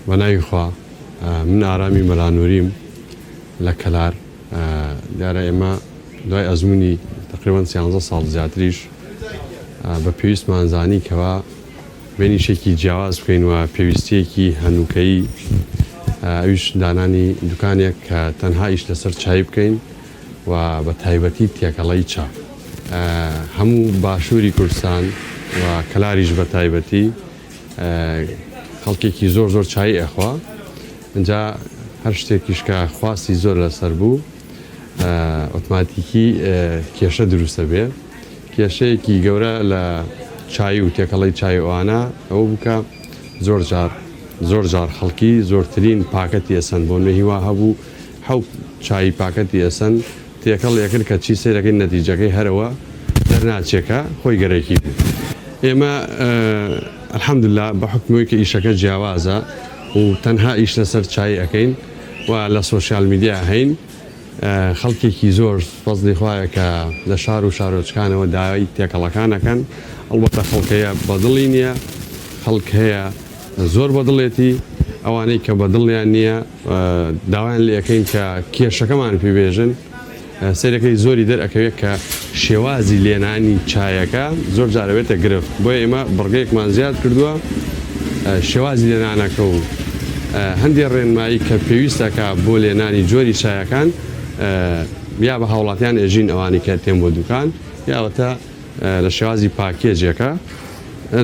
بە ناوی خوا من ئارامی مەلا نوریم لە کەلار دیارە ئێمە دوای ئەزموونی تقریبان سیانزە ساڵ زیاتریش بە پێویستمان زانی کەوا بێن ئیشێکی جیاواز بکەین و پێویستیەکی هەنووکەیی ئەویش دانانی دوکانێک کە تەنها ئیش لەسەر چای بکەین و بە تایبەتی تێکەڵەی چا. هەموو باشووری کوردستان و کەلاریش بە تایبەتی خەڵکێکی زۆر زۆر چایی ئەخوا ئینجا هەر شتێکیش کە خواستی زۆر لەسەر بوو ئۆتماتیکی کێشە دروستە بێ کێشەیەکی گەورە لە چای و تێکەڵی چای ئەوانە ئەوە بوو کە زۆر جار زۆر جار خەڵکی زۆرترین پاکەتی ئەسەن بۆ نوێ هیوا هەبوو حەو چایی پاکەتی ئەسەن تێکەڵ یەکن کە چی سەیرەکەی نەتیجەکەی هەرەوە دەرناچێ کە خۆی گەرەکی بوو ئێمە الحمدللە بە حوکمی کە ئیشەکە جیاوازە و تەنها ئیش لەسەر چای ئەکەین و لە social media هەین خەڵکێکی زۆر فەزلی خوایە کە لە شار و شارۆچکانەوە داوای تێکەڵەکان ئەکەن ئەڵبەتە خەڵک هەیە بەدڵی نییە خەڵک هەیە زۆر بەدڵێتی ئەوانەی کە بەدڵیان نییە داوایان لێ ئەکەین کە کێشەکەمان پێ بێژن سەیرەکەی زۆری دەرئەکەوێت کە شێوازی لێنانی چایەکە زۆر جار ئەبێتە گرفت بۆیە ئێمە بڕگەیەکمان زیاد کردووە شێوازی لێنانەکە و هەندێ ڕێنمایی کە پێویستەکە بۆ لێنانی جۆری چایەکان یا بە هاوڵاتیان ئێژین ئەوانی کە تێن بۆ دوکان یاوەتە لە شێوازی پاکێجێکە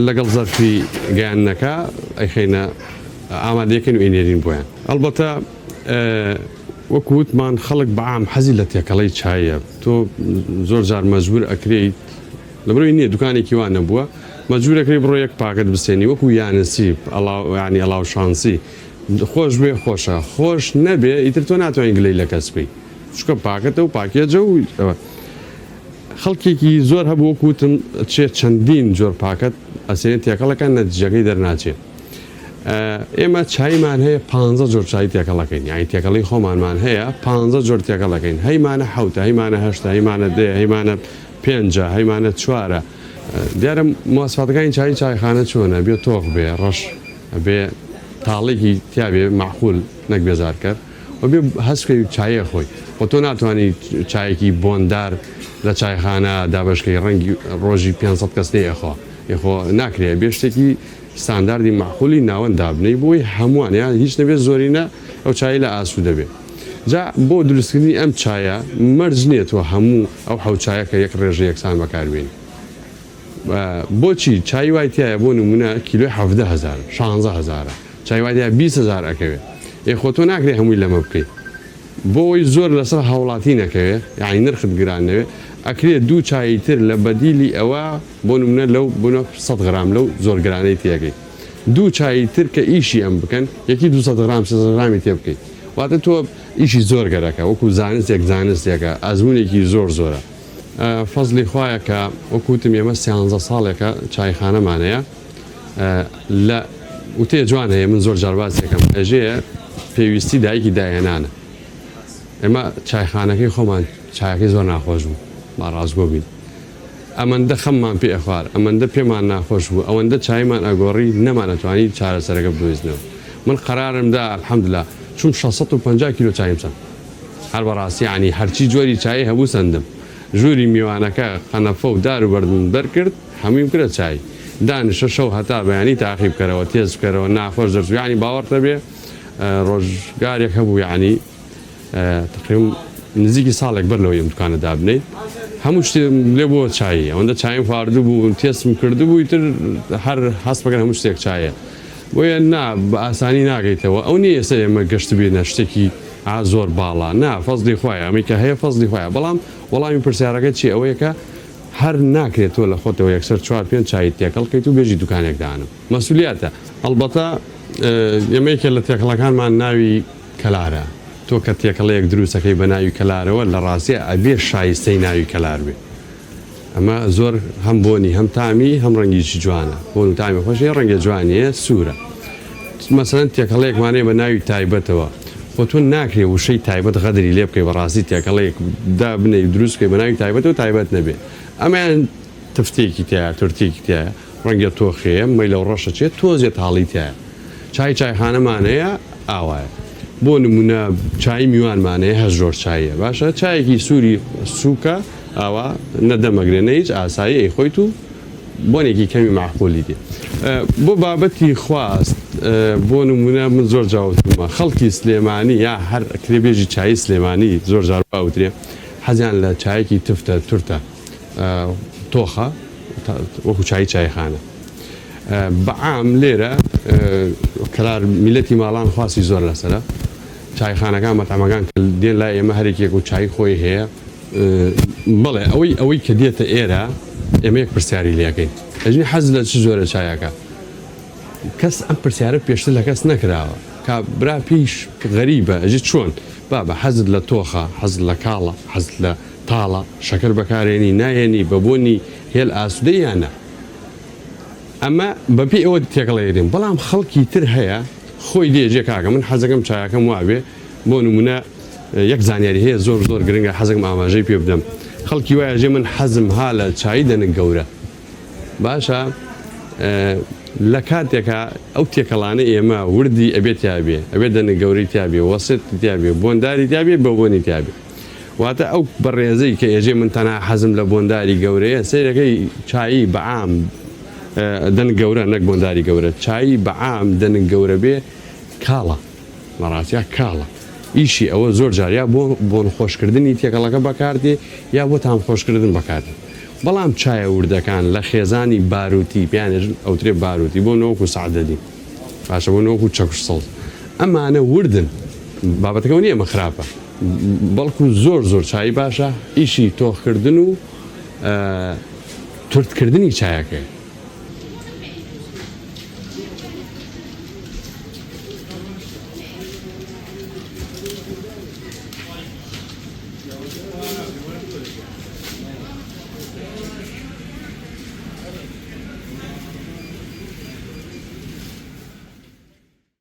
لەگەڵ زەرفی گەیاندنەکە ئەیخەینە ئامادەیەکەین و ئەینێرین بۆیان. ئەڵبەتە وەکو وتمان خەڵک بە عام حەزی لە تێکەڵەی چایە تۆ زۆر جار مەجبور ئەکرێیت لەبەرئەوەی نییە دوکانێکی وا نەبووە مەجبور ئەکرێی بڕۆ یەک پاکەت بسێنی وەکو یانسیب ئەڵاو یانی ئەڵاو شانسی خۆش بێ خۆشە خۆش نەبێ ئیتر تۆ ناتوانین گلەی لە کەس بکەی چونکە پاکەتە و پاکێجە و خەڵکێکی زۆر هەبوو وەکو وتم چێ چەندین جۆر پاکەت ئەسێنێ تێکەڵەکە نەتیجەکەی دەرناچێ ئێمە چایمان هەیە پانزە جۆر چای تێکەڵەکەین یانی تێکەڵی خۆمانمان هەیە پانزە جۆر تێکەڵەکەین هەیمانە حەوتە هەیمانە هەشتە هەیمانە دەیە هەیمانە پێنجە هەیمانە چوارە دیارە مواسفاتەکانی چای چایخانە چۆنە بێ تۆخ بێ ڕەش بێ تاڵێکی تیابێ معقول نەک بێزارکەر و بێ هەست بکەی چایە خۆی خۆ تۆ ناتوانی چایەکی بۆندار لە چایخانە دابەشکەی ڕەنگی ڕۆژی 500 کەس لێ ئەخوا یخۆ ناکرێ بێ شتێکی ستانداردی مەعقولی ناوەند دابنێی بۆی هەمووان یان هیچ نەبێت زۆرینە ئەو چایەی لا ئاسوودە بێ جا بۆ دروستکردنی ئەم چایە مەرج نییە تۆ هەموو ئەو حەوت چایە کە یەک ڕێژە یەکسان بەکاربێنی بۆچی چای وای تایە بۆ نمونە کیلۆی 17 هەزار 16 هەزارە چای وای تایە 20 هەزار ئەکەوێ ئێ خۆ تۆ ناکرێ هەمووی لەمە بکەی بۆ ئەوەی زۆر لەسەر هاوڵاتی نەکەوێ یانی نرخت گران نەوێ ئەکرێ دوو چایی تر لە بەدیلی ئەوە بۆ نمونە لەو بنە سەد غرام لەو زۆر گرانەی تێکەی دوو چایی تر کە ئیشی ئەم بکەن یەکی 200 غرام 300 غرامی تێ بکەی واتە تۆ ئیشی زۆر گەرەکە وەکو زانستێک زانستێکە ئەزمونێکی زۆر زۆرە فەزلی خوایە کە وەکو وتم ئێمە سیانزە ساڵێکە چایخانەمان هەیە لە وتەیە جوان هەیە من زۆر جار باسی ئەکەم ئەژێ پێویستی دایکی داهێنانە ئێمە چایخانەکەی خۆمان چایەکەی زۆر ناخۆش بوو با ڕاستگۆ بین ئەمەندە خەممان پێ ئەخوار ئەمەندە پێمان ناخۆش بوو ئەوەندە چایمان ئەگۆڕی نەمانەتوانی چارەسەرەکە بدۆزینەوە من قەرارم دا الحمدلله چووم 650 کیلۆ چایم سەند هەر بەڕاستی یانی هەرچی جۆری چای هەبوو سەندم ژووری میوانەکە قەنەفە و دار و بەردم دەرکرد هەموویم کردە چای دانیشە شەو هەتا بەیانی تاقی بکەرەوە تێست بکەرەوە ناخۆش دەرچوو یانی باوەڕت نەبێ ڕۆژگارێک هەبوو یانی تقریبا نزیکی ساڵێک بەر لەوەی ئەم دوکانە دابنێین هەموو شتێم لێ بووە چایی ئەوەندە چایم خواردبوو تێستم کردبوو ئیتر هەر هەست بکەن هەموو شتێک چایە بۆیە نا بە ئاسانی ناگەیتەوە ئەو نییە ئێستا ئێمە گەشتبینە شتێکی ئا زۆر باڵا نا فەزلی خوایە ئەمەی کە هەیە فەزلی خوایە بەڵام وەڵامی پرسیارەکە چییە ئەوەیە کە هەر ناکرێت تۆ لە خۆتەوە یەکسەر چوار پێنج چایت تێکەڵ کەیت و بێژی دوکانێک دانم مەسولیاتە. ئەڵبەتە ئێمە یەکێ لە تێکەڵەکانمان ناوی کەلارە تۆ کە تێکەڵەیەک دروست ئەکەی بە ناوی کەلارەوە لە ڕاستیا ئەبێ شایستەی ناوی کەلار بێ ئەمە زۆر هەم بۆنی هەم تامی هەم ڕەنگیشی جوانە بۆن و تامی خۆشی هەیە ڕەنگە جوانی هەیە سوورە مەسەلەن تێکەڵەیەکمان هەیە بە ناوی تایبەتەوە خۆ تۆ ناکرێ وشەی تایبەت غەدری لێ بکەی بەڕاستی تێکەڵەیەک دابنێی دروست بکەی بە ناوی تایبەتەوە تایبەت نەبێ ئەمەیان تفتێکی تیایە تورتێکی تیایە ڕەنگە تۆخەیە مەیلەو ڕەشە چێ تۆزێ تاڵی تیایە. چای چایخانەمان هەیە ئاوایە. بۆ نمونە چای میوانمان هەیە هەشت جۆر چاییە باشە چایەکی سووری سووکە ئاوا نە دەمەگرێ نە هیچ ئاسایی ئەیخۆیت و بۆنێکی کەمی مەعقولی دێ. بۆ بابەتی خواست بۆ نمونە من زۆر جار وتومە خەڵکی سلێمانی یا هەر ئەکرێ بێژی چایی سلێمانی زۆر جار وا ئەوترێ حەزیان لە چایەکی تفتە تورتە تۆخە وەکو چایی چایخانە بە عام لێرە کەلار میلەتی ماڵان خواستی زۆر لەسەرە چایخانەکان مەتعەمەکان کە دێن لای ئێمە هەرێکێک و چایی خۆی هەیە. بەڵێ ئەوەی ئەوەی کە دێتە ئێرە ئێمە یەک پرسیاری لێ ئەکەین ئەژنی حەز لە چ جۆرە چایەکە کەس ئەم پرسیارە پێشتر لە کەس نەکراوە کابرا پێیش غەریبە ئەژی چۆن بابە حەزت لە تۆخە حەزت لە کاڵە حەزت لە تاڵە شەکر بەکارێنی ناهێنی بە بۆنی هێل ئاسودەی یان نا ئەمە بەپێی ئەوە تێکەڵەیەکەین بەڵام خەڵکی تر هەیە خۆی دێ جێ کاکە من حەزەکەم چایەکەم وابێ بۆ نمونە یەک زانیاری هەیە زۆر زۆر گرنگە حەزەکەم ئاماژەی پێ بدەم خەڵکی وایە ژێ من حەزم ها لە چایی دەنک گەورە باشە لە کاتێکا ئەو تێکەڵانە ئێمە وردی ئەبێت تیابێ ئەبێت دەنک گەورەی تیابێ وەسێت تیابێ بۆنداری تیابێ بە بۆنی تیابێ واتە ئەو بەڕێزەی کە ئێژێ من تەنها حەزم لە بۆنداری گەورەیە سەیرەکەی چایی بەعام دەنک گەورە نەک بۆنداری گەورە چایی بەعام دەنک گەورە بێ کاڵە لەڕاستیا کاڵە ئیشی ئەوە زۆر جار یا بۆ بۆن خۆشکردنی تێکەڵەکە بەکاردێ یا بۆ تام خۆشکردن بەکاردێ بەڵام چایە وردەکان لە خێزانی باروتی پێیان ئێژن ئەوترێ باروتی بۆ نۆک و سەعدەدین باشە بۆ نۆک و چەکوش سەوز ئەمانە وردن بابەتەکەوە نییە ئەمە خراپە بەڵکو زۆر زۆر چایی باشە ئیشی تۆخکردن و تورتکردنی چایەکەیە.